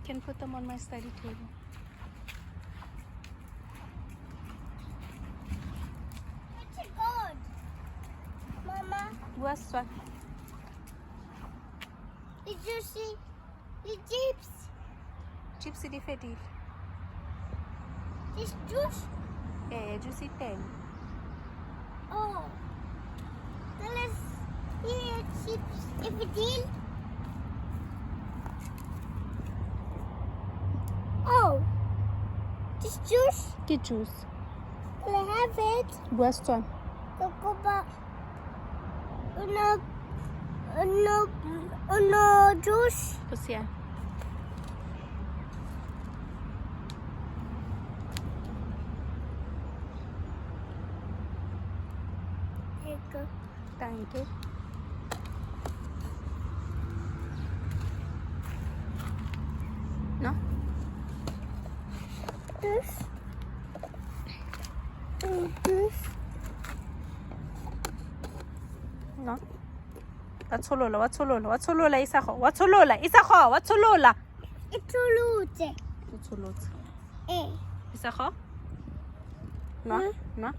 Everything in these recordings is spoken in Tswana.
can put them on my study table. What's it called? Mama, Bua Setswana. did you see the chips? Chips di fedile. This juice? Ee, juice e teng. Oh. Tell us here chips if it is. Oh. This juice? Ke juice. Can I have it? Bua Setswana. Kokoba. Uno uno uno juice. Go siame. There you go. Thank you. No? This. This. No. Wa tsholola, wa tsholola, wa tsholola Isago, wa tsholola, Isago, wa tsholola. It's a lute. O tsholotse. Eh. Isago? Nwa, nwa.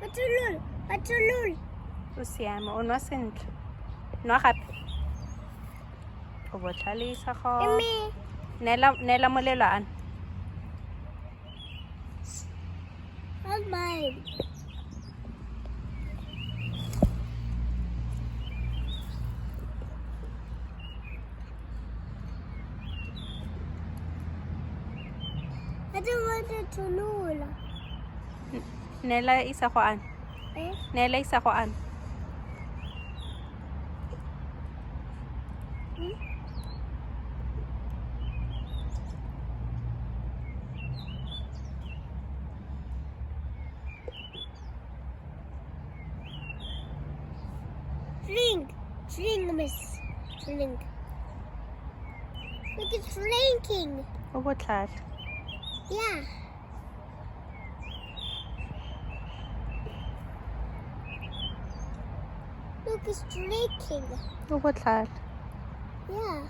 It's a lul. It's a lul. O siame, o nwa sentle. Nwa gape. O botlhale Isago. Mme. Neela neela molelo ana. That's mine. I don't want it to lula. Neela Isago ana. Eh? Neela Isago ana. Hmm? Drink, drink, miss, drink. Look, it's drinking. O botlhale. Yeah. Look, it's drinking. O botlhale. Yeah.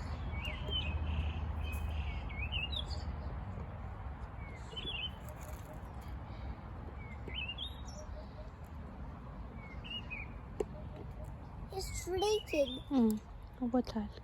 It's drinking. O botlhale.